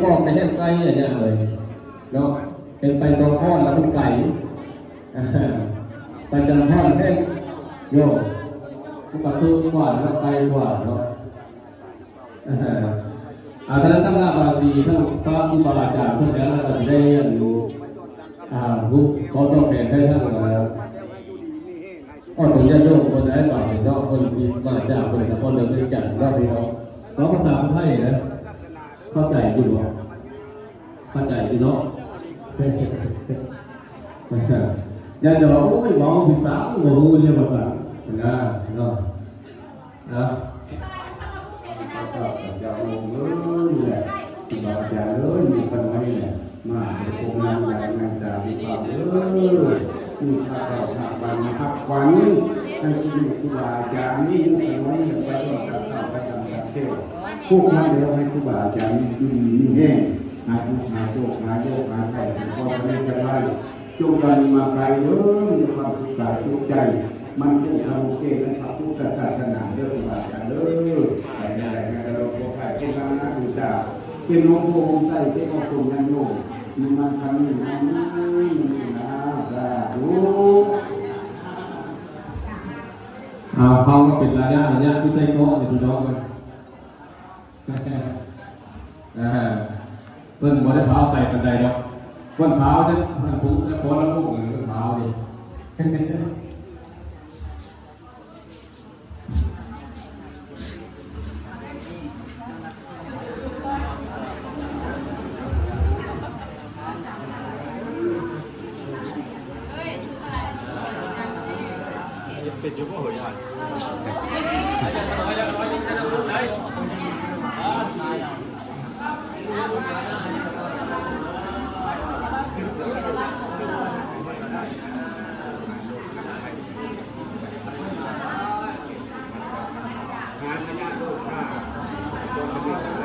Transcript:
ອອກໄປແຮງໄກອະຍາເອີຍເນາະ, ເຫັນໄປສອງຄອນແລ້ວມັນໄກ ໄປຈັນທອນແຮງໂຍມ ມັນກະສູງກວ່າເນາະ ໄກກວ່າເນາະ. ອາ ສະນັ້ນ ທາງລາວບາງທີ ທາງພະຄູບາອາຈານເພິ່ນກະ ລາວກະຊິໄດ້ອັນ ອ່າ ຮູ້ຂໍຕອບແທນໄດ້ທາງ ອ່າ ອອກຕົນຍາດໂຍມເພິ່ນໄດ້ບາດນີ້ເນາະ, ເພິ່ນທີ່ມາຈາກເພິ່ນນະຄອນຫຼວງວຽງຈັນເນາະພີ່ນ້ອງ. ເວົ້າພາສາໄທນະ ເຂົ້າໃຈຢູ່ບໍ່? ເຂົ້າໃຈຢູ່ເນາະ. ຍາດໂຍມ ໂອ້ຍ ເວົ້າພາສາບໍ່ຮູ້ເດ ວ່າຊັ້ນນະເນາະ. ນະ ຂ້າພະເຈົ້າ ຂ້າພະເຈົ້າ ໂຍມເອີຍ ນີ້ແຫຼະ ຄູບາອາຈານເອີຍ ມີຂະນ້ອຍນີ້ແຫຼະ ມາໄດ້ພົບນາງໃຫຍ່ນາງຕາ ມີຄວາມເອີຍ ມີພາເຈົ້າ ພາວັນ ຮັກຂວັນ ໃຫ້ຄູບາອາຈານ ມີຂະນ້ອຍນີ້ ໄປດອນຕັດເຕົ້າ ໄປດອນຕັດແກ້ວ ພວກມັນແລ້ວ ໃຫ້ຄູບາອາຈານຢູ່ດີມີແຮງ ຫາທຸກ ຫາໂສກ ຫາໂລກ ຫາໄພ ຂໍສະເໜີຈັກໄວ້ ຈົ່ງກັນມາໄກເດີ ມີຄວາມສຸກກາຍສຸກໃຈ ມັນຄົງທະລຸແກ້ໃນພະພຸດທະສາສະໜາເດີ ຄູບາອາຈານເດີ. ໄປໃນໃດໃນກະໂລກ ພວກໃຜເປັນທາງນາບຸນຕາ ເປັນໂຮມໂພໂຮມໄຊ ເປັນອອກຕົນຍາດໂຍມ ມີມັນຄັນນີ້ນຳນີ້ນາ ສາທຸ. ເອົາ ເຮົາມາເປັນລະຍະລະຍະ ຄືໃສ່ເກາະນີ້ພີ່ນ້ອງເອີຍ. ອ່າ ເພິ່ນບໍ່ໄດ້ພາໄປປານໃດດອກ ເພິ່ນພາແຕ່ ອັນ ຜູ້ນະຄອນລຳວົງ ເພິ່ນພາເດ້. ເປັນຢູ່ບໍ່ເຮີຍ? ຫາຍະໂລຄາ ບໍ່ສຳເລັດທັງ